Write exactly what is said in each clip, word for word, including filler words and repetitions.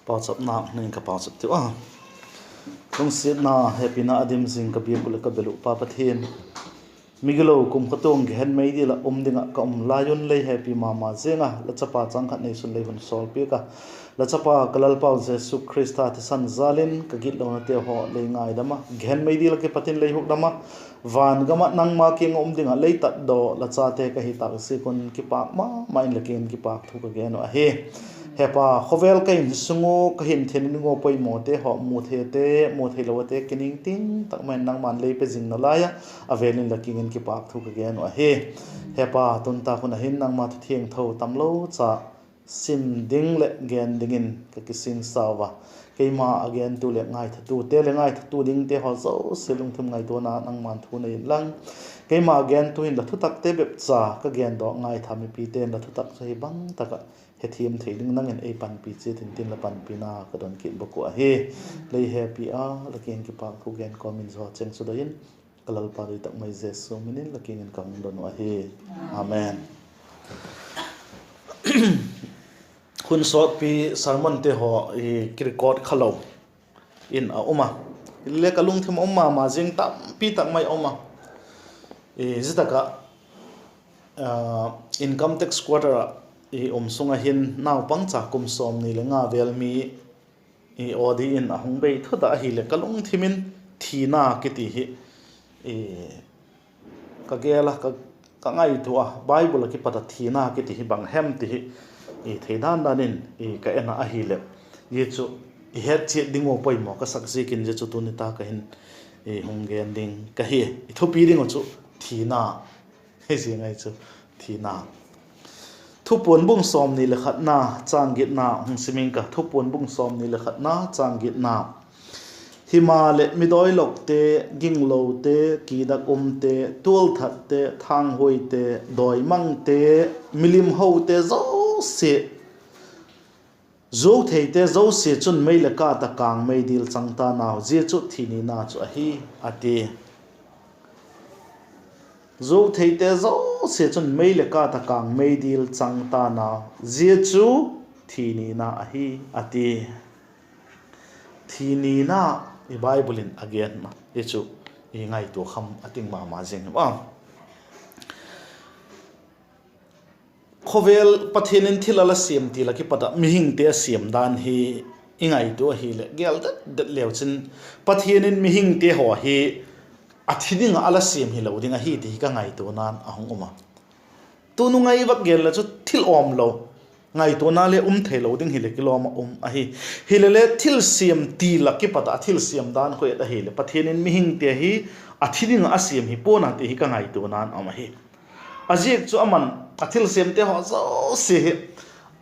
Pauchapna ning ka pauchap tiu a. Lungsiatna, hepina a dim zing ka biak uh leh ka bel uh Pa Pathian, migilo kumtuang gehen meidil ah um ding ah ka um lai un lei hepi ma ma ziang a, la chapa chang khat neisun lei hun sawl piak a, la chapa ka Lalpau Jesu Khrista thisan jal in ka gitlonate haw lei ngaidam a, gehen meidil ah kipat in lei hukdam a, van gam ah nangma kiang ah um ding ah lei tatdaw la chate ka hi tâk ziak un kipâk ma ma in la kiang in kipâk thu ka gen uh ahi. Hepa, khawvel ka insung ua ka hin thei ding ua poimawte haw, mu theite, mu theilo ate kiningting tak mai in nangma'n lei pe zing nalai a, a vêl in la kiang in kipâk thu ka gen uh ahi. Hepa, tun tâk hun ah hin nangma thu thiangtho tamlo cha sim ding leh gen dingin ka kisingsa ua, keima a gentu leh ngaithatute leh ngaithatu dingte haw zosia lungthim ngaituana nangma'n thu nei inlang, keima a gentu hin la thutakte bep cha ka gendawk ngaitha mipite'n la thutak chu hi bang tak ah hethiam thei ding nang in ei panpi chiat intin, la panpina ka don kit bawk uh ahi. Lei hepi a, la kiang kipâk thu gen kawm in zaw cheng chu doi in, ka Lalpa doi tak mai Jesu min in la kiang in ka hung don uh ahi. Amen. Hun sawtpi sermonte haw kirecord kha lo in a um a, le ka lungthim a um ma ma zing tampi tak mai a um a. Zia tak ah Income Tax Quarter ah i um sung ah hin naupangcha kum sawmni leh nga vêl mi aw di in a hung bei thut ah ahileh ka lungthim in thina kiti hi ka gel a, ka ngaitua a, Bible ah kipat ah thina kiti hi bang hem ti hi thei dan dan in ka en a ahileh, zia chu i het chiat ding ua poimaw ka sak ziakin zia chu tuni tak ah hin hung gen ding ka hi. I thupi ding uh chu thina hi zing ahi chu, thina. Thupuan bung sawmni leh khatna châng giatna hung sim ing ka. Thupuan bung sawmni leh khatna châng giatna. Himaleh, midawilokte, ginglote, kidak umte, tualthatte, thanghuaite, dawimangte, milim hote zosia, zuautheite zosia chun mei leh kât ah kâng meidil chang ta'n au, zia chu thi nina chu ahi, a ti. Zuautheite zosia chun mei leh kât ah kâng meidil chang ta'n au, zia chu thi nina ahi, a ti. Thi nina i Bible in a gen ma hi chu i ngaitua kham a ting ma ma zing a. Khawvel Pathian in thil a la siam ti lak kipat ah mihingte a siam dan hi i ngaitua ahileh gel det det leu chin, Pathian in mihingte haw hi a thi ding ah a la siam hilo ding ahi ti hi ka ngaituana'n a hung um a. Tunung ah i vak gen le chu thil awm lo, ngaituana le um theilo ding hileh kilawm ah um ahi. Hilele thil siam ti lak kipat ah a thil siam dan khu et ahileh Pathian in mihingte hi a thi ding ah a siam hi pua'n a ti hi ka ngaituana'n um ahi. A ziak chu ama'n a thilsiamte haw zosia hi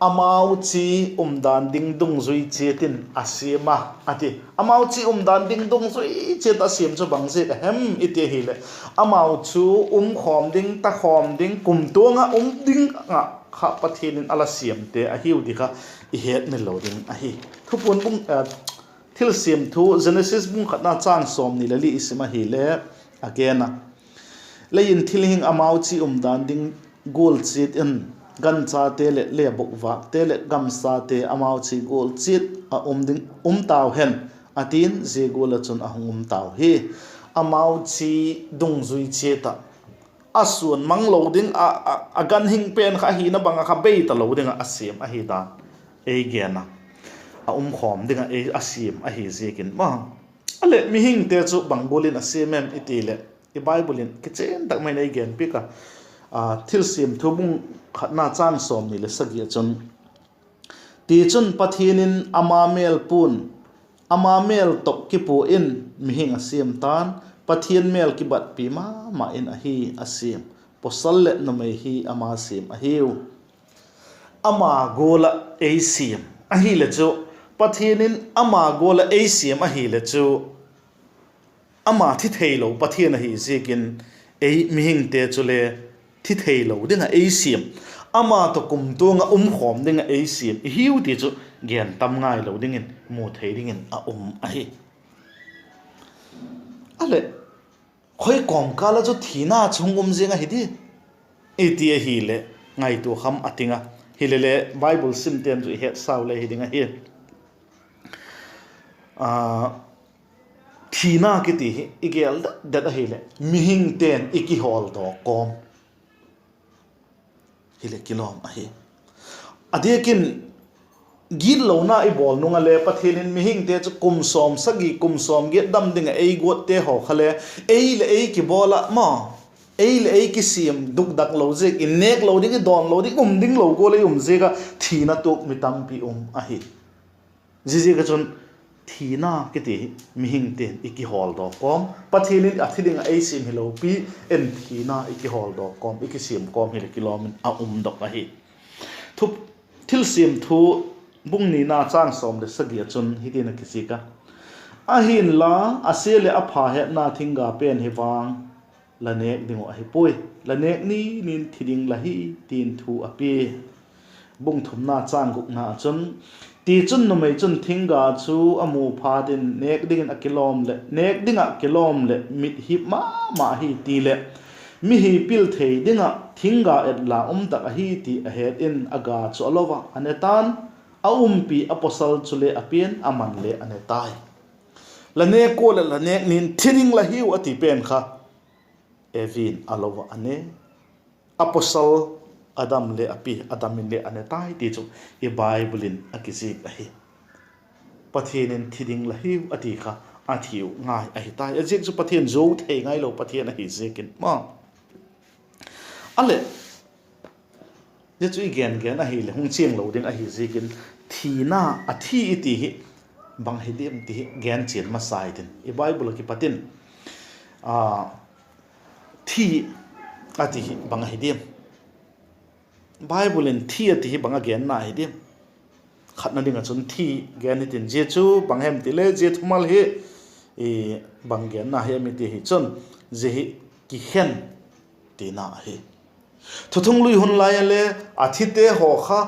amau chi umdan ding dungzui chiat in a siam a, a ti. Amau chi umdan ding dungzui chiat a siam chu bang ziak a hem i ti ahileh, amau chu um khawm ding, ta khawm ding, kumtuang ah um ding ah kha Pathian in a la siamte ahiu ti kha i hetmil lo ding ahi. Thupuan bung, Thilsiam thu Genesis bung khatna châng sawmni leh li i sim ahile, a gen a, lei in thilhing amau chi umdan ding gual chiat in, ganchate leh le bokvâkte leh gamsate amau chi gual chiat ah um ding, um tau hen, a ti'n, zia gual ah chun a hung um tau hi. Amau chi dungzui chiat ah, a suan mang lo ding ah, a ganhing pen kha a hina bang ah kha bei talo ding ah a siam ahi dan ei gen a, a um khawm ding ah ei a siam ahi ziakin maw. A leh mihingte chu bang gual in a siam em i ti leh, i Bible in kichian tak mai in ei gen piak a, Thilsiam thu bung khatna châng sawmni leh sagi ah chun, tichun Pathian in ama mêl pua'n, ama mêl tawh kipua in mihing a siam ta'n, Pathian mêl kibatpi ma ma in ahi a siam. Pawsal leh numei hi ama siam ahiu. Ama gual ah ei siam ahile chu, Pathian in ama gual ah ei siam ahile chu, ama thi theilo Pathian ahi ziakin, ei mihingte chule thi theilo ding ah ei siam, ama tawh kumtuang ah um khawm ding ah ei siam i hiu ti chu gen tam ngailo dingin, mu thei dingin a um ahi. A leh, khoi kawmkâl ah chu thina chu hung um ziang ahi di i ti ahileh, ngaitua kham a ting a. Hilele Bible simte'n chu i hetsau le hi ding ahi. thina kiti hi i gel det det ahileh mihingte'n i kihawldawk kawm hileh kilawm ahi. A diakin gitlona i bawl nung ah le Pathian in mihingte chu kum sawm sagi, kum sawm giat dam ding ah ei guatte haw kha le ei leh ei kibawl ah maw, ei leh ei kisiam dukdak lo ziak in, nêk lo ding, i dawn lo ding, um ding lo gual ei um ziak ah thina tuak mi tampi um ahi. Ziaziak ah chun thina kiti hi mihingte'n i kihawldawk kawm, Pathian in a thi ding ah ei siam hilo pi in thina i kihawldawk kawm, i kisiam kawm hileh kilawm in a umdok ahi. Thilsiam Thu bung nina châng sawm leh sagi ah chun hitin a kizik a: Ahinla, a sia leh a pha hetna thingga pen hi vang la nêk ding uh ahi puai; la nêk ni nin thi ding la hi, ti'n thu a pia. Bung thumna châng gukna ah chun, Tichun, numei chun thingga chu a mu phat in nêk dingin a kilawm leh, nêk ding ah kilawm leh mit hip ma ma ahi ti leh, mi hi pil thei ding ah thingga et la um tak ahi ti a het in a ga chu a lo a, a ne ta'n; a umpi a pawsal chule a pia'n, aman le a ne tai. La nêk ua leh la nêk nin thi ding la hiu a ti pen kha Evi in a lo ah a ne, a pawsal Adam le a pi, Adam in le a ne tai ti chu i Bible in a kizik ahi. Pathian in thi ding la hiu a ti kha a thiu ngai ahi tai. A ziak chu Pathian zuau thei ngailo Pathian ahi ziakin maw. A leh, zia chu i gen gen ahileh hung chiang lo ding ahi ziakin, thina, a thi i ti hi bang hi diam ti hi gen chian masa i tin, i Bible ah kipat in thi a ti hi bang ahi diam? Bible in thi a ti hi bang a genna hi diam? Khatna ding ah chun thi gen i tin, zia chu bang hem ti le zia thumal hi bang genna hi em i ti hi chun, zia hi kikhen tina ahi. Thuthunglui hun lai a le a thite haw kha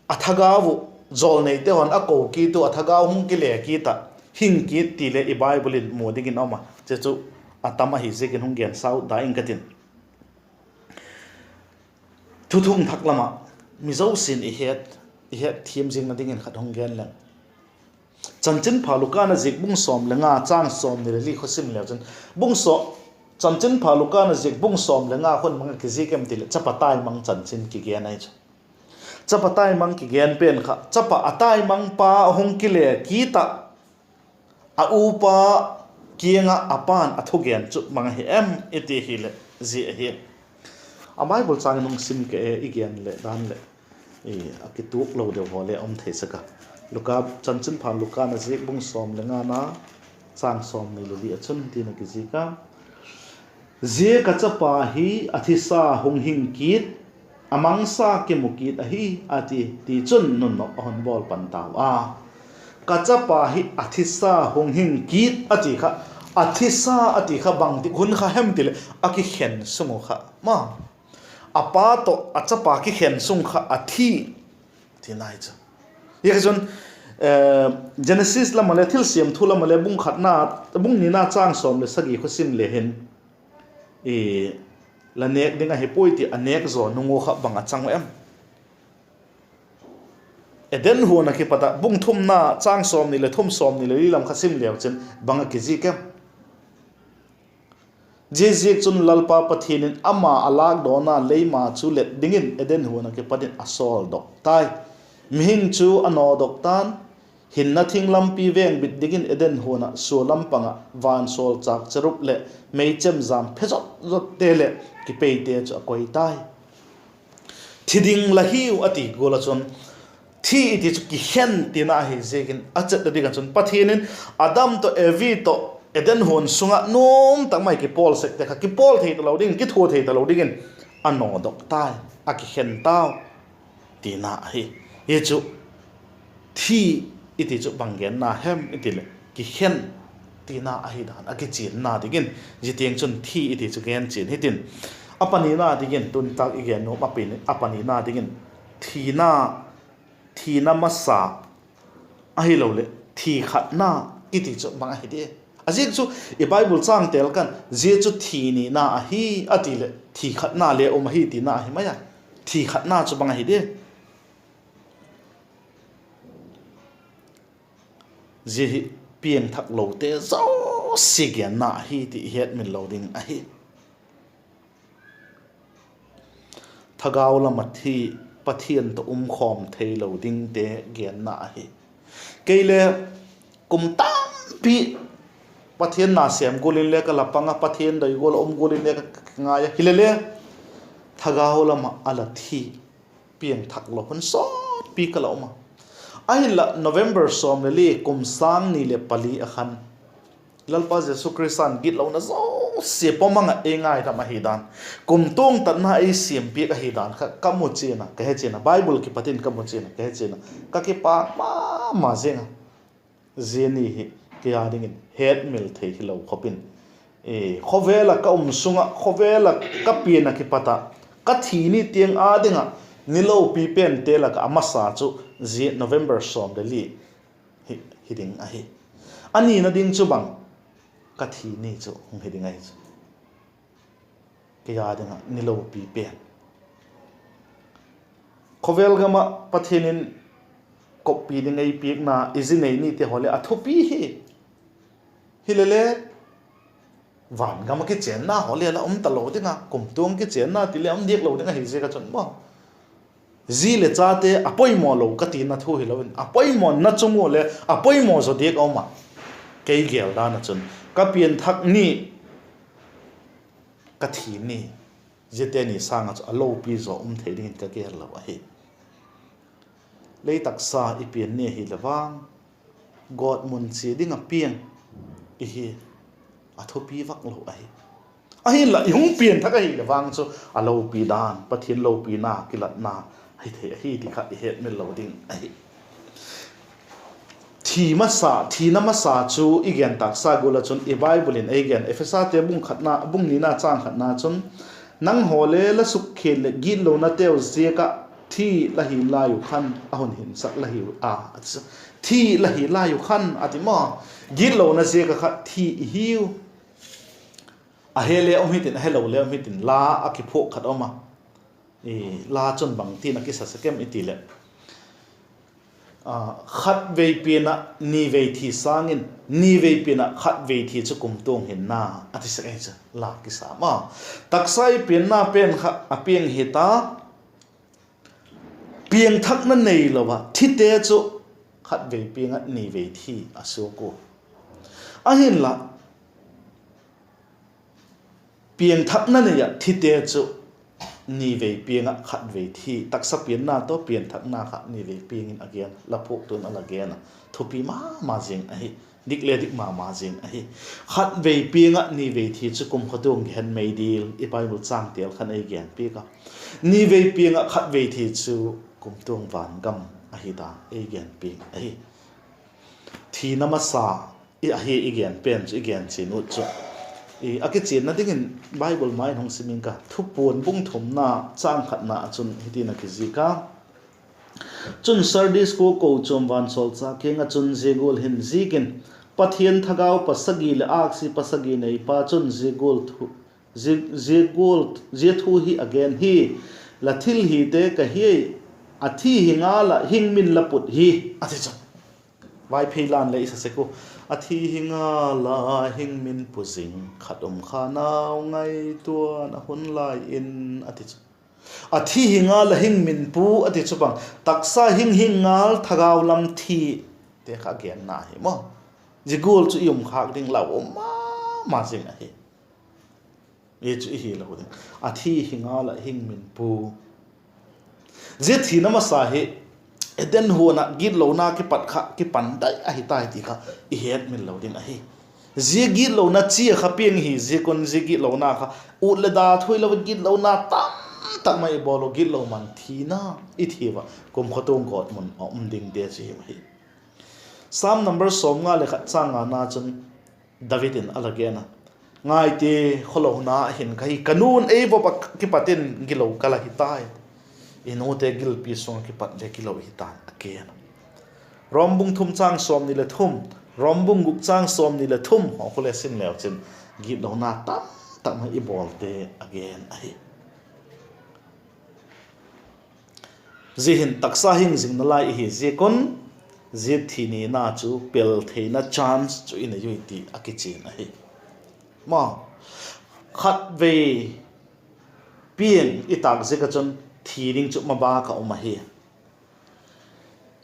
a thagau uh, jawlneite haw'n a ko kit uh, a thagau hung kile kit ah, hing kit ti le i Bible in mu dingin a um a, zia chu a tam ahi ziakin hung gen sau da ing ka tin. Thuthung thak lam ah mi zosia'n i het, i hetthiam zingna dingin khat hung gen leng. Chanchinpha Luka'n a ziak bung sawm le nga châng sawmni le li kha sim leu chun, bung sawm, Chanchinpha Luka'n a ziak bung sawm le nga khun bang a kizik em ti leh chapa taimang chanchin kigen ahi chu. Chapa taimang kigen pen kha, chapa a taimangpa hung kile kit ah, a upa kiang ah a pa'n a thugen chu bang ahi em i ti hileh, zia ahi. A Bible châng in hung sim ka e, i gen leh dan leh a kituak lo deu haw le um thei sek a. Luka, Chanchinpha Luka'n a ziak bung sawm le ngana châng sawmni le li ah chun hitin a kizik a: Zia ka chapa hi a thisa hung hing kit, a mangsa kimu kit ahi, a ti. Tichun nunnop a hun bawl pan tau a. Ka chapa hi a thisa hung hing kit a ti kha, a thisa a ti kha bangtik hun kha hem ti leh a kikhen sung uh kha ma, a pa tawh a chapa kikhen sung kha a thi tina hi chu. Zia kha chun Genesis lam ah le Thilsiam Thu lam ah le bung khatna, bung nina châng sawm le sagi kha sim le hin, la nêk ding ahi puai ti a nêk zaw nung ua kha bang a chang uh em? Eden huan ah kipat ah bung thumna châng sawmni le thum, sawmni le li lam kha sim leu chun bang a kizik em? Ziaziakchun Lalpa Pathian in ama a lâkdawna leima chu let dingin Eden huan ah kipat in a sawldok tai. Mihing chu a nawdok ta'n, hinna thing lampi vengbit dingin Eden huan ah sualam pang ah vansawlchâk cherub leh meichemjam phe zot zotte leh kipeite chu a koi tai. Thi ding la hiu a ti gual ah chun, thi i ti chu kikhen tina ahi ziakin a chetna ding ah chun Pathian in Adam tawh Evi tawh Eden huan sung ah nuam tak mai kipawl sekte kha kipawl thei talo dingin, kithua thei talo dingin a nawdok tai, a kikhen tau tina ahi. Hi chu thi i ti chu bang genna hem i ti leh kikhen tina ahi dan a kichianna dingin, zia tiang chun thi i ti chu gen chian hitin. A panina dingin, tun tak i gen nuam a panina dingin, thina, thina masa ahiloleh thi khatna i ti chu bang ahi di? A ziak chu i Bible chângte khan zia chu thi nina ahi a ti leh thi khatna le um ahi tina ahi mai a. Thi khatna chu bang ahi di? Zia hi piangthaklote zosia genna ahi ti i hetmil lo ding ahi. Thagau lam ah thi, Pathian tawh um khawm theilo dingte genna ahi. Kei le kum tampi Pathian na sêm gual in le ka la pang a, Pathian doi gual a um gual in le ka kingai a, hile le thagau lam ah a la thi piangthak lo hun sawtpi ka la um a. Ahinla November sawm le li kum sâng ni leh pali ah khan Lalpa Jesu Khrista'n gitlona zosia pawmang ah ei ngaidam ahi dan, kumtuang tatna ei siampiak ahi dan kha ka mu chian a, ka he chian a, Bible kipat in ka mu chian a, ka he chian a, ka kipâk ma ma ziang a. Zia ni hi kei â dingin hetmil thei hilo khop in, khawvel ah ka um sung ah, khawvel ah ka pian ah kipat ah ka thi ni tiang â ding ah ni lopi pente lak ah a masa chu zia November sawm le li hi, hi ding ahi. A nina ding chu bang, ka thi ni chu hung hi ding ahi chu. Kei â ding ah ni lopi pen, khawvel gam ah Pathian in koppi ding ei piakna i zi nei nite haw leh a thupi hi. Hile le van gam ah kichênna haw le la um talo ding a, kumtuang kichênna ti le um diak lo ding ahi ziak ah chun maw, zi leh chate a poimaw lo ka tina thu hilo in, a poimaw na chung ua le a poimaw zaw diak a um a. Kei gel dan ah chun ka pianthak ni, ka thi ni, ziate ni sâng ah chu a lopi zaw um thei dingin ka gel lo ahi. Lei taksa i pian ni ahile vang, gawtmun chia ding ah piang i hi, a thupi vak lo ahi. Ahinla i hung pianthak ahile vang chu a lopi dan, Pathian lopina kilatna hi thei ahi ti kha i hetmil lo ding ahi. Thi masa, thina masa chu i gen taksa gual ah chun i Bible in ei gen, Ephesate bung khatna, bung nina châng khatna chun, nanghaw le la sukkhen leh gitlonateu ziak ah thi la hi lai uh khan a hun hinsak la hiu a, thi la hi lai uh khan a ti maw. Gitlona ziak ah kha thi i hiu. A he le um hitin, a helo le um hitin, la a kiphuak khat um a. La chun bangtin a kisa sek em i ti leh, khatvei pian ah nivei thi sâng in, nivei pian ah khatvei thi chu kumtuang hinna, a ti sek ahi chu la kisa ma. Taksa i pianna pen kha a piang hi ta. Piangthakna neilo ah thite chu khatvei piang ah nivei thi a suak ua. Ahinla piangthakna nei ah thite chu nivei piang ah khatvei thi, taksa pianna tawh piangthakna kha nivei piang in a gen, la phuaktu'n a la gen a, thupi ma ma zing ahi, dik le dik ma ma zing ahi. Khatvei piang ah nivei thi chu kumtuang kihen mei dil i Bible chângtel khan ei gen piak a. Nivei piang ah khatvei thi chu kumtuang van gam ahi dan ei gen piak ahi. Thina masa ahi i gen pen chu, i gen chian ut chu, a kichianna dingin Bible mai in hung sim ing ka, Thupuan bung thumna châng khatna ah chun hitin a kizik a: Chun Sardis khua kochuam vansawlchâk kiang ah chun zia gual hin zik in, Pathian thagau pasagi leh âksi pasagi neipa chun zia gual, zia thu hi a gen hi: La thil hite ka hiai, a thi hi ngal ah hing min la put hi, a ti chu. Vaiphei la'n le i sa sek u, a thi hi ngal a hing min pu zing khat um kha nau ngaituana hun lai in, a ti chu. A thi hi ngal a hing min pu a ti chu bang, taksa hing hing ngal thagau lam thite kha genna hi maw. Zia gual chu i um khâk ding lau um ma ma zing ahi. Hi chu i hilo ding. A thi hi ngal ah hing min pu. Zia thina masa hi Eden huan ah gitlona kipat kha kipan dai ahi tai ti kha i hetmil lo ding ahi. Zia gitlona chi ah kha piang hi ziak un, zia gitlona kha ut leh da thui lo, gitlona tamtak mai i bawl u, gitlo man thina, i thi ua, kumtuang gawtmun a um dingte chu hi ahi. Sam number sawmnga leh khat châng ngana chun David in a la gen a, Ngai ti, khawlona hin ka hi, ka nu'n ei vop ah kipat in gilo ka la hi tai. I nute gilpi sung ah kipat le gilo hi ta'n, a gen a. Rom bung thum châng sawmni leh thum, Rom bung guk châng sawmni leh thum haw khu le sim leu chin, gitlona tamtak mai i bawlte a gen ahi. Zia hin taksa hing zing nalai i hi ziak un, Zia thi nina chu pel theina chance chu i nei ui ti a kichian ahi. Ma, khatvei piang i tâk ziak ah chun thi ding chu mabâk a um ahi.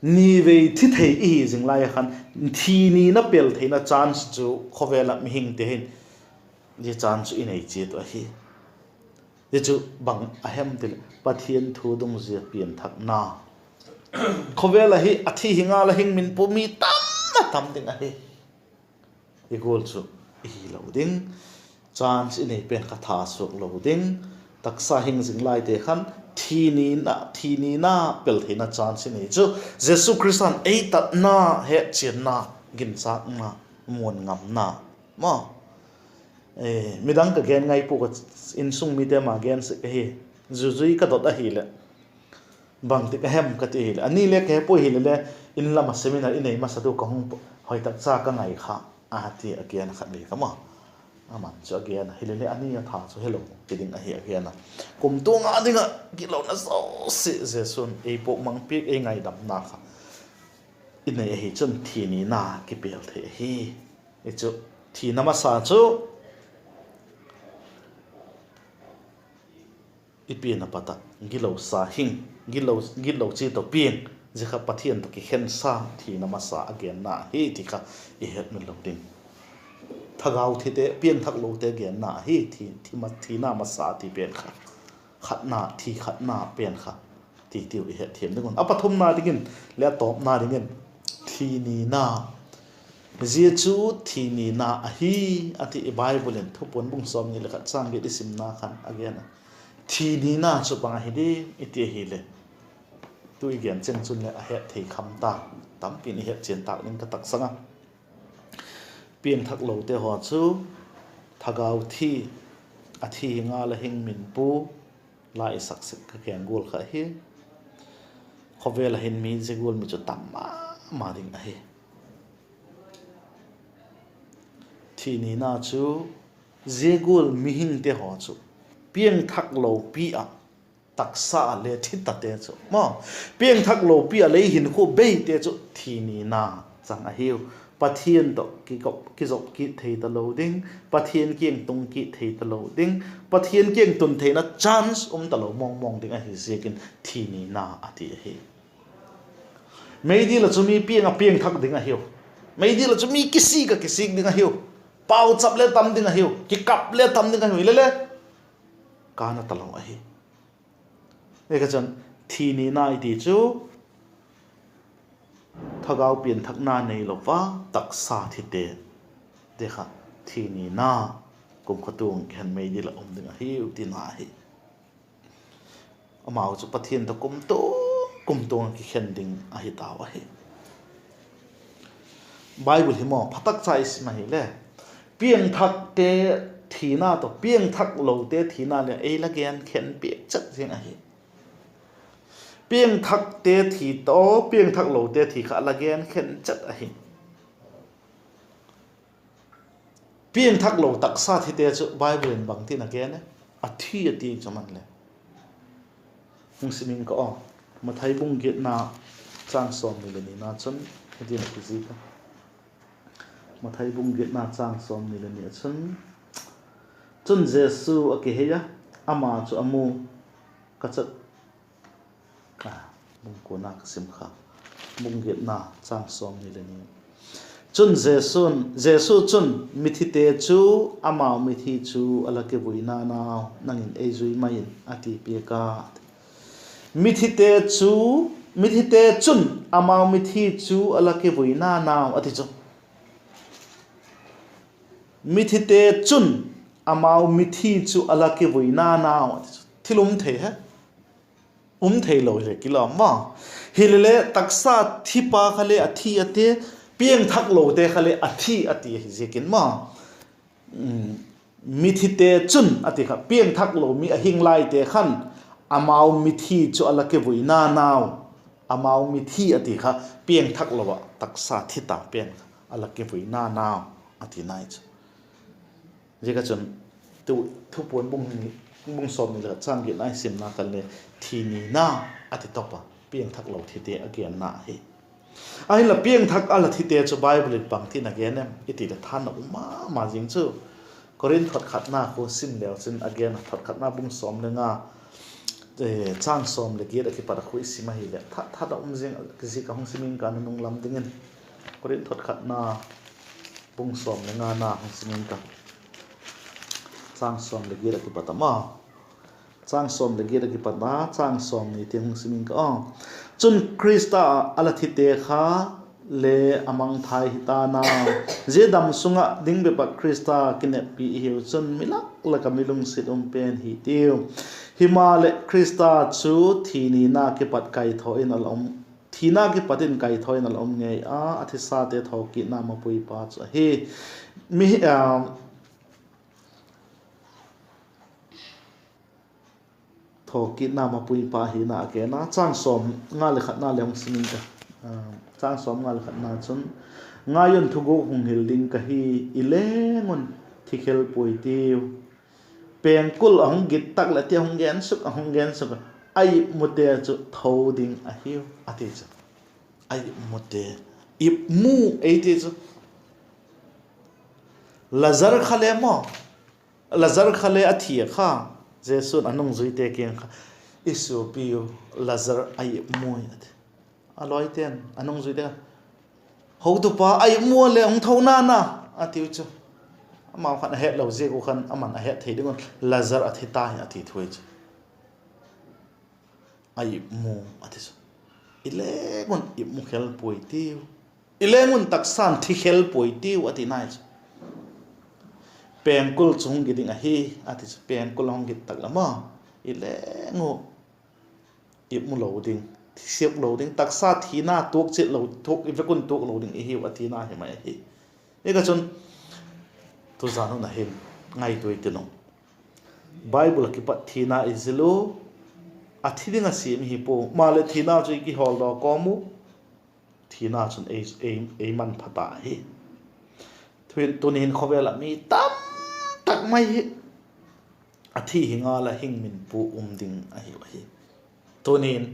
Nivei thi thei i hi zing lai a khan, thi nina pel theina chance chu khawvel ah mihingte hin zia chance chu i nei chiat uh ahi. Zia chu bang a hem ti leh Pathian thu dungzui a pianthakna. Khawvel ah hi a thi hi ngal a hing min pu mi tam a tam ding ahi. I gual chu i hilo ding, chance i nei pen kha thasuak lo ding, taksa hing zing laite khan thi nina, thi nina pel theina chance i nei chu Jesu Khrista'n ei tatna, hetchianna, ginchâkna, muan ngamna, ma, midang ka gen ngai pua ka, insung mite ma gen sek ahi, zuzui ka dot ahileh, bangtik a hem ka ti hileh, a ni le ka he puai hileh le, in lam ah seminar i nei masatu ka hung hoi tak cha ka ngai kha, a ti a gen a khat vei kha ma. Aman chu a gen a hileh le a ni a tha chu helo ti ding ahi a gen a. Kumtuang a ding ah gilona zosia Jesu'n ei puakmang piak, ei ngaidamna kha i nei ahi chun thi nina kipel thei ahi. I chu thina masa chu i pian a pat ah gitlo sa hing, gitlo, gitlo chi tawh piang, zia kha Pathian tawh kikhensa thina masa a genna ahi ti kha i hetmil lo ding. Thagau thite, piangthaklote genna ahi, thi, thi ma, thina masa ti pen kha. Khatna, thi khatna pen kha ti tiu i hetthiam ding un. A pathumna dingin, le a tawpna dingin, thi nina. Zia chu thi nina ahi, a ti i Bible in Thupuan bung sawmni le khat châng giat i simna khan a gen a. Thi nina chu bang ahi diam i ti ahileh, tu i gen cheng chun leh a hetthei kham ta, tampi'n i hetchian tâk ding ka taksang a. Piangthaklote haw chu thagau thi, a thi hi ngal a hing min pu, la i sak sek ka gen gual kha hi. Khawvel ah hin mi zia gual mi chu tam ma ma ding ahi. Thi nina chu zia gual mihingte haw chu piangthaklo pi ah, taksa ah le thi tate chu, ma, piangthaklo pi ah lei hinkhua beite chu thi nina chang ahiu. Pathian tawh kizop kit thei talo ding, Pathian kiang tung kit thei talo ding, Pathian kiang tun theina chance um talo mawng mawng ding ahi ziakin thi nina a ti ahi. Meidil ah chu mi piang ah piangthak ding ahiu. Meidil ah chu mi kisik ah kisik ding ahiu. Pauchap le tam ding ahiu. Kikap le tam ding ahiu. Hilele, kâna talo ahi. Zia kha chun thi nina i ti chu thagau pianthakna neilo a, taksa thite, zia kha thi nina, kumtuang khen meidil ah um ding ahiu tina ahi. Amau chu Pathian tawh kumtuang, kumtuang ah kikhen ding ahi tau ahi. Bible hi maw, phatak cha i sim ahile, piangthakte thina tawh piangthaklote thina leh ei la gen khen piak chet ziang ahi. Piangthakte thi tawh piangthaklote thi kha la gen khen chet ahi. Piangthaklo taksa thite chu Bible in bangtin a gen e? A thi a ti chu man le. Hung sim ing ka aw. Mathai bung giatna châng sawmni le nina chun hitin a kizik a. Mathai bung giatna châng sawmni le ni ah chun, chun Jesu a kihei a, ama chu a mu, ka chat, a, bung kuana ka sim kha. Bung giatna châng sawmni le ni. Chun Jesu'n, Jesu chun, mithite chu amau mithi chu a la kivuina nau nang in ei zui mai in, a ti piak a. Mithite chu, mithite chun amau mithi chu a la kivuina nau a ti chu. Mithite chun amau mithi chu a la kivuina nau a ti chu. Thil um thei he? Um theilo hile kilawm ma. Hilele taksa thipa kha le a thi a ti, piangthaklote kha le a thi a ti ahi ziakin ma. Mithite chun a ti kha, piangthaklo mi a hing laite khan, amau mithi chu a la kivuina nau, amau mithi a ti kha, piangthaklo ah taksa thi ta pen kha a la kivuina nau a ti nai chu. Ziak a chun, tu, Thupuan bung sawmni le châng giatna i simna khan le, thi nina a ti top a, piangthaklo thite a genna ahi. Ahinla piangthak a la thite chu Bible in bangtin a gen em i ti leh, tha na um ma ma zing chu. Korinth thotkhatna khu sim leu chun a gen a, thotkhatna bung sawm le nga, châng sawm leh giat a kipat a khu i sim ahileh tha tha na um zing, kizik a hung sim ing ka, nunung lam dingin. Korinth thotkhatna bung sawm le ngana hung sim ing ka, châng sawm leh giat a kipat a ma, châng sawm leh giat a kipat a châng sawmni tiang hung sim ing ka a. Chun Khrista ah a la thite kha le a mangthai hi ta'n a, zia dam sung ah ding bep ah Khrista kineppi i hiu chun mi lak lak ah mi lungsiat um pen hi tiu. Himaleh Khrista chu thi nina kipat kaithaw in a la um, thina kipat in kaithaw in a la um ngei a, a thisate thokitna mapuipa chu ahi. Mi, thokitna mapuipa hina a gen a, châng sawmnga leh khatna le hung sim ing ka, châng sawmnga leh khatna chun, ngai un, thuguk hung hil ding ka hi, i leng un, thi khel puai tiu. Pengkul a hung git tak leh ti a hung gen suk, a hung gen suk a, a ipmute chu tho ding ahiu a ti chu. A ipmute, ipmu ei ti chu. Lazar kha le maw, Lazar kha le a thi a kha, Jesu'n a nungzuite kiang kha, i suapiu Lazar a ipmui a ti. A lawiten, a nungzuite kha, hotupa a ipmu a le hung tho na'n a, a tiu chu. Amau khan a hetlo ziak uh khan aman a het thei ding un Lazar a thi tai a ti thu hi chu. A ipmu a ti chu. I leng un ipmu khel puai tiu. I leng un taksa'n thi khel puai tiu a ti nai chu. Pengkul chu hung git ding ahi a ti chu. Pengkul a hung git tak leh maw, i leng uh ipmu lo ding, thisiap lo ding, taksa thina tuak chiat lo, tuak, i vek un tuak lo ding i hiu a tina hi mai ahi. Hi ka chun, tuzan hun a hin ngaitua i tin u, Bible ah kipat thina i zil u, a thi ding a siam hi pua, maleh thina chu i kihawldok kawm u, thina chun ei, ei, ei manpha ta hi. Tuni'n khawvel ah mi tam tak mai hi a thi hi ngal a hing min pua um ding ahiu ahi. Tuni'n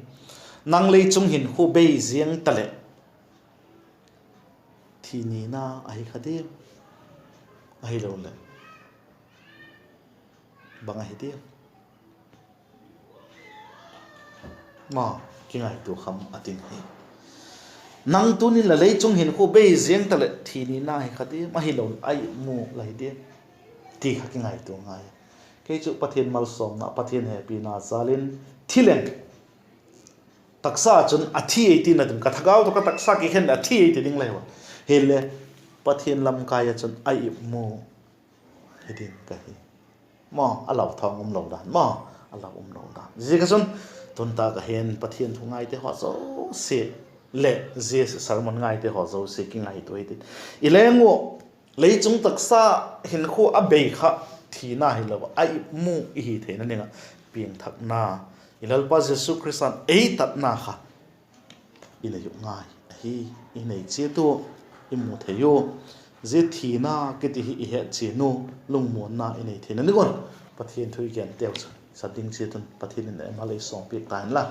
nang lei chung hinkhua bei ziang taleh thi nina ahi kha diam? Ahiloleh bang ahi diam? Ma, kingaitua kham a ding hi. Nang tuni'n la lei chung hinkhua bei ziang taleh thi nina hi kha diam, ahiloleh a ipmu la hi diam ti kha kingaitua ngai. Kei chu Pathian malsawmna, Pathian hepina jal in thi leng, taksa chun a thi ei tina ding, ka thagau tawh ka taksa kikhen leh a thi ei ti ding la hi a. Hile Pathian lamkai ah chun a ipmu hi ding ka hi. Maw, a lau thawng um lo dan, maw, a lau um lo dan. Ziak a chun, tun tak a hin Pathian thu ngaite haw zosia leh zia sermon ngaite haw zosia kingaitua hi tin, i leng u, lei chung taksa hinkhua a bei kha thina hilo a, a ipmu i hi theina ding ah piangthakna, i Lalpa Jesu Khrista'n ei tatna kha i nei uh ngai ahi. I nei chiat u, i mu thei u, zia thina kiti hi i het chian u, lungmuanna i nei theina ding un Pathian thu i genteu chu sa ding chiat un Pathian in ei mal ei sawmpiak ta inla.